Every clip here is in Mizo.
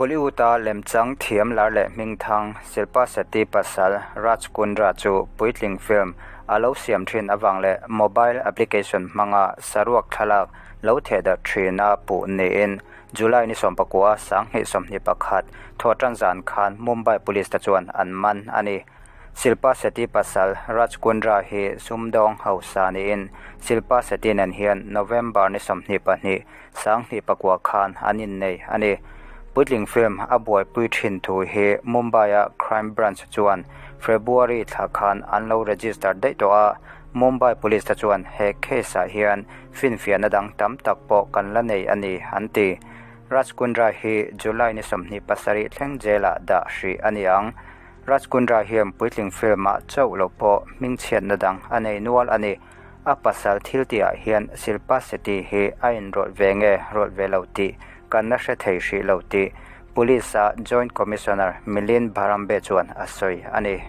Bollywood-a lemchang thiam lar leh hmingthang Shilpa Shetty pasal Raj Kundra chu puitling film a lo siam thin avang leh mobile application hmanga saruak thlalak lo thehdarh thina puh niin July ni 19 2021 thawhtan zan khan Mumbai Police te chuan an man a ni. Shilpa Shetty pasal Raj Kundra hi sumdawng hausa niin Shilpa Shetty nen hian November ni 22 29 khan an innei a ni. Puitling film a buaipui thin thu hi Mumbai-a Crime Branch chuan February thla khan an lo register daih tawh a, Mumbai Police te chuan he case-ah hian finfiahna dang tam tak pawh kan la nei a ni, an ti. Raj Kundra hi July ni 27 thleng jail-ah dah hrih a ni ang. Raj Kundra hian puitling film-ah chauh lo pawh hmingchhiatna dang a nei nual a ni. A pasal thil tihah hian Shilpa Shetty hi a inrawlh ve nge rawlh ve lo tih kan la hre thei hrih lo tih Police-a Joint Commissioner Milind Bharambe chuan a sawi a ni.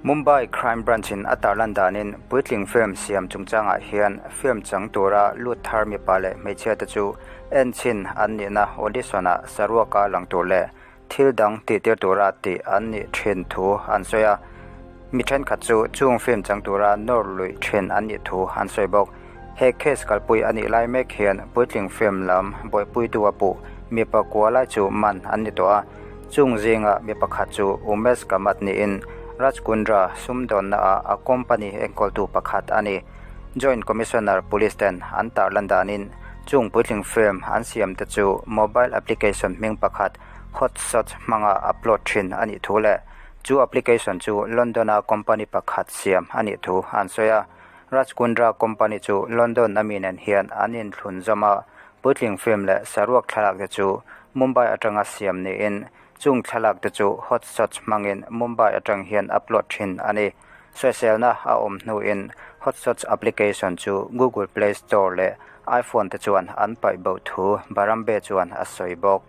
Mumbai Crime Branch-in a tarlan danin puitling film siam chungchangah hian film chang tura lut thar mipa leh hmeichhia te chu enchhin an nihna audition-ah saruaka lang tur leh thil dang tihtir tura tih an nih thin thu an sawi a. Mi thenkhat chu chung film chang tura nawr luih thin an nih thu an sawi bawk. He case kalpui a nih lai mek hian puitling film lam buaipuitu a puh mipa kua lai chu man an ni tawh a. Chung zinga mi pakhat chu Umesh Kamath niin Raj Kundra sumdawnna ah a company enkawltu pakhat a ni. Joint Commissioner Police ten an tarlan danin chung puitling film an siam te chu mobile application hming pakhat Hotshots hmanga upload thin a nih thu leh chu application chu London-a company pakhat siam a nih thu an sawi a. Raj Kundra company chu London a mi nen hian an inthlun zawm a, puitling film leh saruak thlalak te chu Mumbai atanga siam niin chung thlalak te chu Hotshots hmangin Mumbai atang hian upload thin a ni. Sawiselna a awm hnuin Hotshots application chu Google Play Store leh iPhone te chuan an paih bo thu Bharambe chuan a sawi bawk.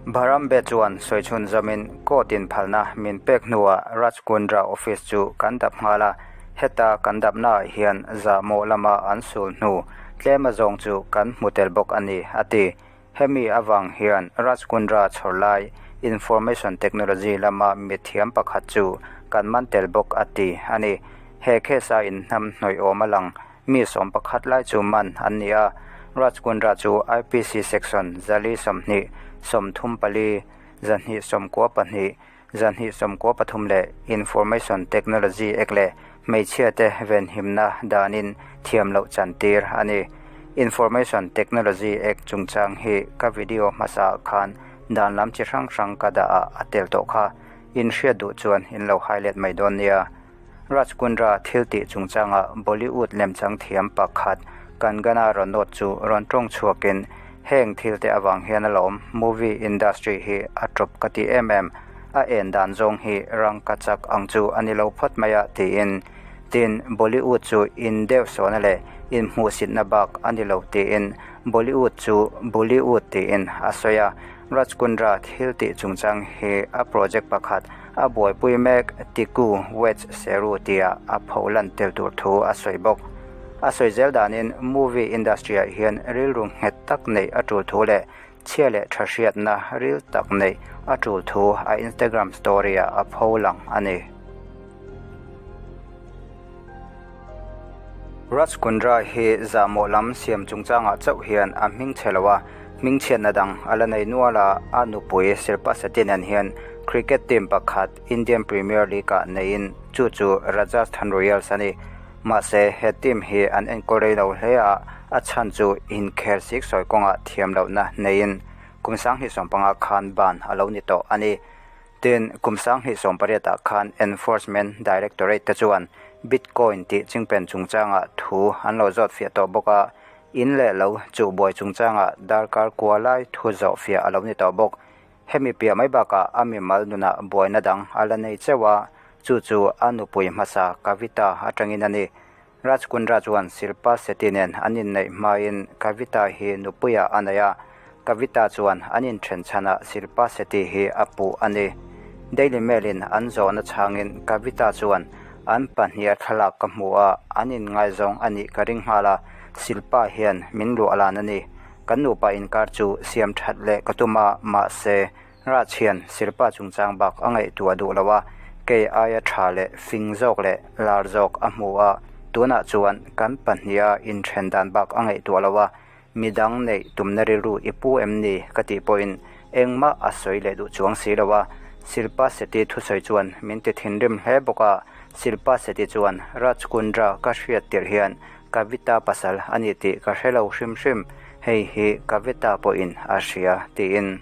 Bharambe chuan sawi chhun zawmin court in phalna min pek hnuah Raj Kundra office chu kan dap nghal a, heta kan dapnaah hian zahmawh lama an sul hnu tlem azawng chu kan hmu tel bawk a ni, a ti. Hemi avang hian Raj Kundra chhawr lai Information Technology lama mithiam pakhat chu kan man tel bawk a ti a ni. He case a inhnam hnawih awm a lang Mi 11 lai chu man an ni a, Raj Kundra chu IPC Section 420, 34, 294, 293 leh Information Technology Act leh hmeichhiate venhimna danin thiam loh chantir a ni. Information Technology Act chungchang hi ka video hmasa khan dan lam chi hrang hrang ka dah ah a tel tawh kha, in hriat duh chuan in lo highlight mai dawn nia. Raj Kundra thil tih chungchanga Bollywood lemchang thiam pakhat Kangana Ranaut chu rawn tawng chhuakin heng thil te avang hian alawm movie industry hi a tawp ka ti em em, a en dan zawng hi rang ka chak ang chu a ni lo phawt mai a tiin tin Bollywood chu in deuh sawhna leh inhmuhsitna bak a ni lo tiin Bollywood chu Bullywood tiin a sawi a, Raj Kundra thil tih chungchang hi a project pakhat a buaipui mek Tiku Weds Seru tia a pho lan tel tur thu a sawi bawk. A sawi zel danin movie industry ah hian rilru nghet tak neih a tul thu leh chhia leh tha hriatna ril tak neih a tul thu a Instagram story ah a pho lang a ni. Raj Kundra hi zahmawh lam siam chungchangah chauh hian a hming chhe lo a, hmingchhiatna dang a la nei nual a, a nupui Shilpa Shetty nen hian cricket team pakhat Indian Premier League-ah neiin chu chu Rajasthan Royals a ni. Mahse, he team hi an enkawl rei lo hle a, a chhan chu inkhel siksawi kawngah thiam lohna neiin kum 2015 khan ban a lo ni tawh a ni. Tin, kum 2018 ah khan Enforcement Directorate te chuan Bitcoin tih chingpen chungchangah thu an lo zawt fiah tawh bawk a, in leh lo chuhbuai chungchangah darkar kua lai thu zawh fiah a lo ni tawh bawk. Hemi piah mai bakah a mimal nunah buaina dang a la nei cheuh a, chu chu a nupui hmasa Kavita atangin a ni. Raj Kundra chuan Shilpa Shetty nen an inneih hmain Kavita hi nupuiah a nei a, Kavita chuan an inthen chhanah Shilpa Shetty hi a puh a ni. Daily Mail-in an zawhna chhangin Kavita chuan, An pahniha thlalak ka hmu a, an inngaizawng a nih ka ring nghal a, Shilpa hian min luah lan a ni. Kan nupa inkar chu siam that leh ka tum a, mahse, Raj hian Shilpa chungchang bak a ngaihtuah duh lo a, kei aia tha leh fing zawk leh lar zawk a hmu a, tunah chuan kan pahniha inthen dan bak a ngaihtuah lo a, Midang neih tumna rilru i pu em ni? ka tih pawhin engmah a sawi leh duh chuang si lo a. Shilpa Shetty thusawi chuan min ti thinrim hle bawk a. Shilpa Shetty chuan, Raj Kundra ka hriat tirh hian Kavita pasal a ni tih ka hre lo hrim hrim, hei hi Kavita pawhin a hria, tiin.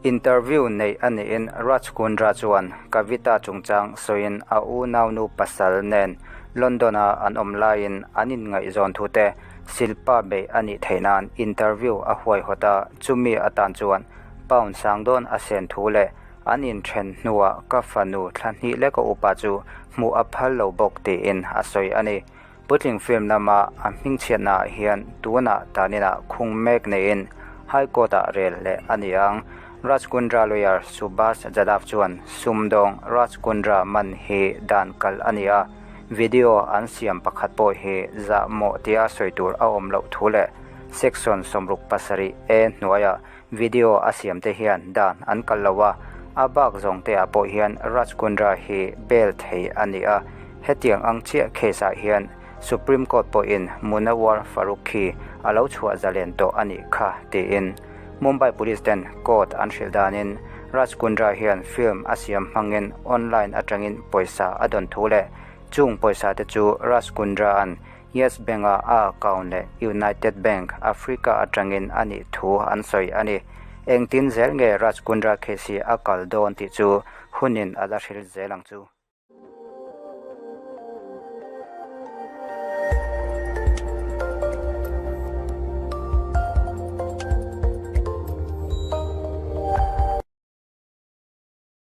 Interview neih a nihin Raj Kundra chuan Kavita chungchang sawiin a unaunu pasal nen London-a an awm laiin an inngaihzawn thute Shilpa beih a nih theih nan interview a huaihawt a, chumi atan chuan pound sang dawn a sen thu leh an inthen hnuah ka fanu thla hnih leka upa chu hmuh a phal lo bawk tiin a sawi a ni. Puitling film lama a hmingchhiatnaah hian tunah taninah khung mek neiin High Court-ah rel leh a ni ang. Raj Kundra lawyer Subhash Jadhav chuan sumdawng Raj Kundra man hi dan kal a ni a, video an siam pakhat pawh hi zahmawh tia sawi tur a awm loh thu leh Section 67 A hnuaia video a siamte hian dan an kal lo a, a bak zawngteah pawh hian Raj Kundra hi bail thei a ni a, hetiang ang chiah case ah hian Supreme Court pawhin Munawar Faruqui a lo chhuah zalen tawh a nih kha tiin Mumbai Police ten court an hrilh danin Raj Kundra hian film a siam hmangin online atangin pawisa a dawn thu leh chung pawisa te chu Raj Kundra an Yes Bank-a a account leh United Bank, Africa atangin a nih thu an sawi a ni. Engtin zel nge Raj Kundra case hi a kal dawn tih chu hunin a la hril zel ang chu.